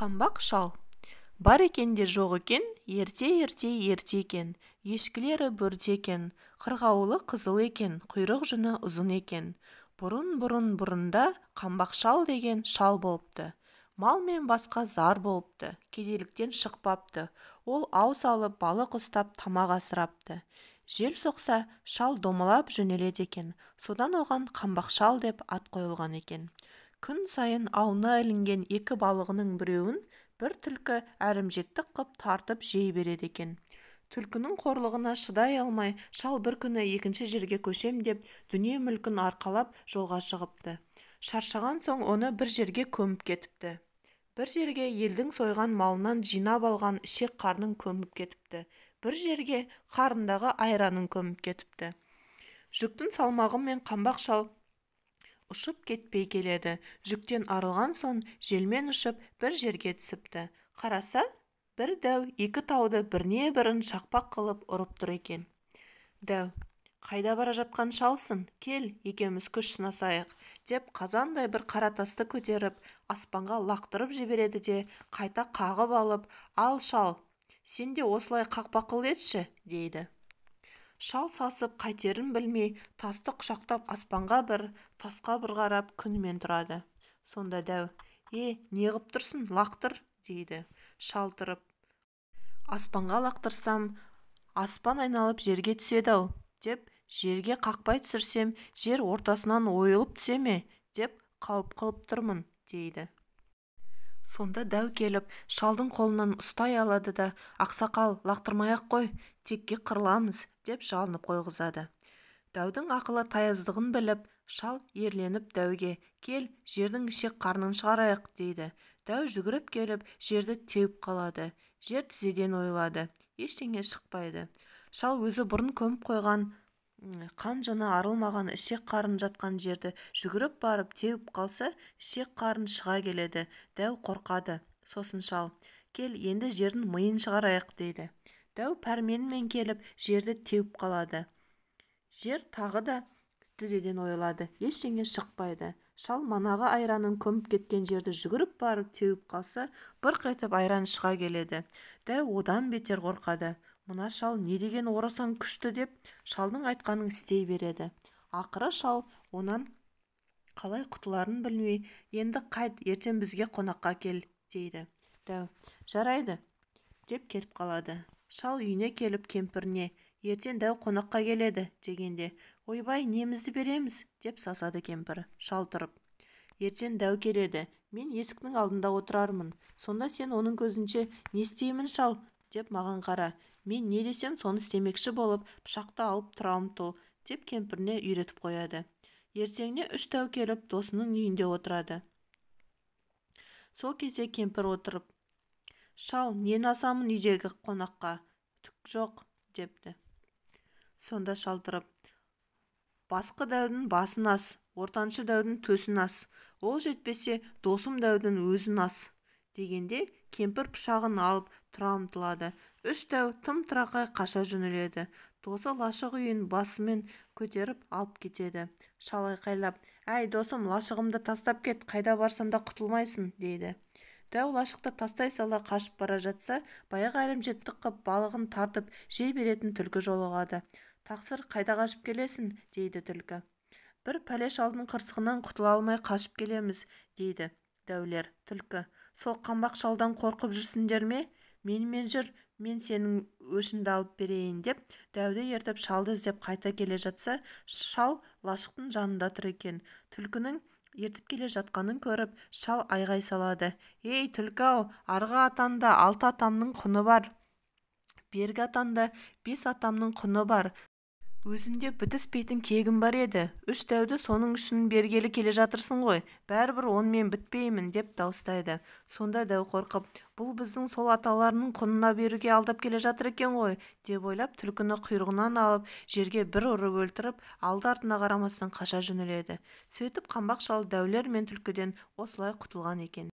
Қамбақ шал. Бар екен де жоқ екен, ерте-ерте ерте екен, ешкілері бөрте екен, қырғауылы қызыл екен, құйрық жүні ұзын екен. Бұрын-бұрын-бұрында Қамбақ шал деген шал болыпты. Мал мен басқа зар болыпты, кедейліктен шықпапты. Ол ау салып, балық ұстап, тамақ асырапты. Жел соқса, шал домалап жөнеледі екен. Содан оған Қамбақ шал деп ат қойылған екен. Күн сайын ауына ілінген екі балығының біреуін бір түлкі әлімжеттік қып тартып жей береді екен. Түлкінің қорлығына шыдай алмай, шал бір күні екінші жерге көшем деп, дүние-мүлкін арқалап жолға шығыпты. Шаршаған соң оны бір жерге көміп кетіпті. Бір жерге елдің сойған малынан жинап алған ішек-қарнын көміп кетіпті. Бір жерге қарындағы айранын көміп кетіпті. Жүктің салмағымен Қамбақ шал ұшып кетпей келеді. Жүктен арылған соң желмен ұшып бір жерге түсіпті. Қараса, бір дәу екі тауды біріне-бірін шақпақ қылып ұрып тұр екен. Дәу: "Қайда бара жатқан шалсың? Кел, екеуміз күш сынасайық", – деп қазандай бір қара тасты көтеріп, аспанға лақтырып жібереді де, қайта қағып алып: "Ал, шал, сен де осылай қақпақыл етші", – дейді. Шал сасып, қайтерін білмей, тасты құшақтап аспанға бір, тасқа бір қарап күнімен тұрады. Сонда дәу: "Е, неғып тұрсың, лақтыр", – дейді. Шал тұрып: "Аспанға лақтырсам, аспан айналып жерге түседі-ау деп, жерге қақпай түсірсем, жер ортасынан ойылып түсе ме деп қауіп қылып тұрмын", – дейді. Сонда дәу келіп, шалдың қолынан ұстай алады да: "Ақсақал, лақтырмай-ақ қой, текке қырыламыз", – деп жалынып қойғызады. Дәудің ақылы таяздығын біліп, шал ерленіп дәуге: "Кел, жердің ішек-қарнын шығарайық", – дейді. Дәу жүгіріп келіп, жерді теуіп қалады. Жер тізеден ойылады, ештеңе шықпайды. Шал өзі бұрын көміп қойған қан-жыны арылмаған ішек-қарын жатқан жерді жүгіріп барып теуіп қалса, ішек-қарын шыға келеді. Дәу қорқады. Сосын шал: "Кел, енді жердің миын шығарайық", – дейді. Дәу пәрменімен келіп, жерді теуіп қалады. Жер тағы да тізеден ойылады, ештеңе шықпайды. Шал манағы айранын көміп кеткен жерді жүгіріп барып теуіп қалса, бырқ етіп айран шыға келеді. Дәу одан бетер қорқады. Мына шал не деген орасан күшті деп, шалдың айтқанын істей береді. Ақыры шал онан қалай құтыларын білмей: "Енді қайт, ертең бізге қонаққа кел", – дейді. Дәу: "Жарайды", – деп кетіп қалады. Шал үйіне келіп кемпіріне: "Ертең дәу қонаққа келеді", – дегенде: "Ойбай, немізді береміз?" – деп сасады кемпір. Шал тұрып: "Ертең дәу келеді, мен есіктің алдында отырармын. Сонда сен оның көзінше: "Не істеймін, шал?" деп маған қара. Мен не десем, соны істемекші болып, пышақты алып тұра ұмтыл", – деп кемпіріне үйретіп қояды. Ертеңіне үш дәу келіп, досының үйінде отырады. Сол кезде кемпір отырып: "Шал, нені асамын, үйдегі қонаққа түк жоқ", – депті. Сонда шал тұрып: "Басқы дәудің басын ас, ортаншы дәудің төсін ас, ол жетпесе, досым дәудің өзін ас", – дегенде, кемпір пышағын алып тұра ұмтылады. Үш дәу тым-тырақай қаша жөнеледі. Досы лашық үйін басымен көтеріп алып кетеді. Шал айқайлап: "Әй, досым, лашығымды тастап кет, қайда барсаң да құтылмайсың", – дейді. Дәу лашықты тастай сала қашып бара жатса, баяғы әлімжеттік қып балығын тартып жей беретін түлкі жолығады. "Тақсыр, қайда қашып келесің?" – дейді түлкі. "Бір пәле шалдың қырсығынан құтыла алмай қашып келеміз", – дейді дәулер. Түлкі: "Сол Қамбақ шалдан қорқып жүрсіңдер ме? Менімен жүр, мен сенің өшіңді алып берейін", – деп, дәуді ертіп, шалды іздеп қайта келе жатса, шал лашықтың жанында тұр екен. Түлкінің ертіп келе жатқанын көріп, шал айғай салады: "Ей, түлкі-ау, арғы атанда алты атамның құны бар, бергі атанда бес атамның құны бар, өзіңде бітіспейтін кегім бар еді, үш дәуді соның үшін бергелі келе жатырсың ғой, бәрібір онымен бітпеймін", – деп дауыстайды. Сонда дәу қорқып: "Бұл біздің сол аталарының құнына беруге алдап келе жатыр екен ғой", – деп ойлап, түлкіні құйрығынан алып, жерге бір ұрып өлтіріп, алды-артына қарамастан қаша жөнеледі. Сөйтіп, Қамбақ шал дәулер мен түлкіден осылай құтылған екен.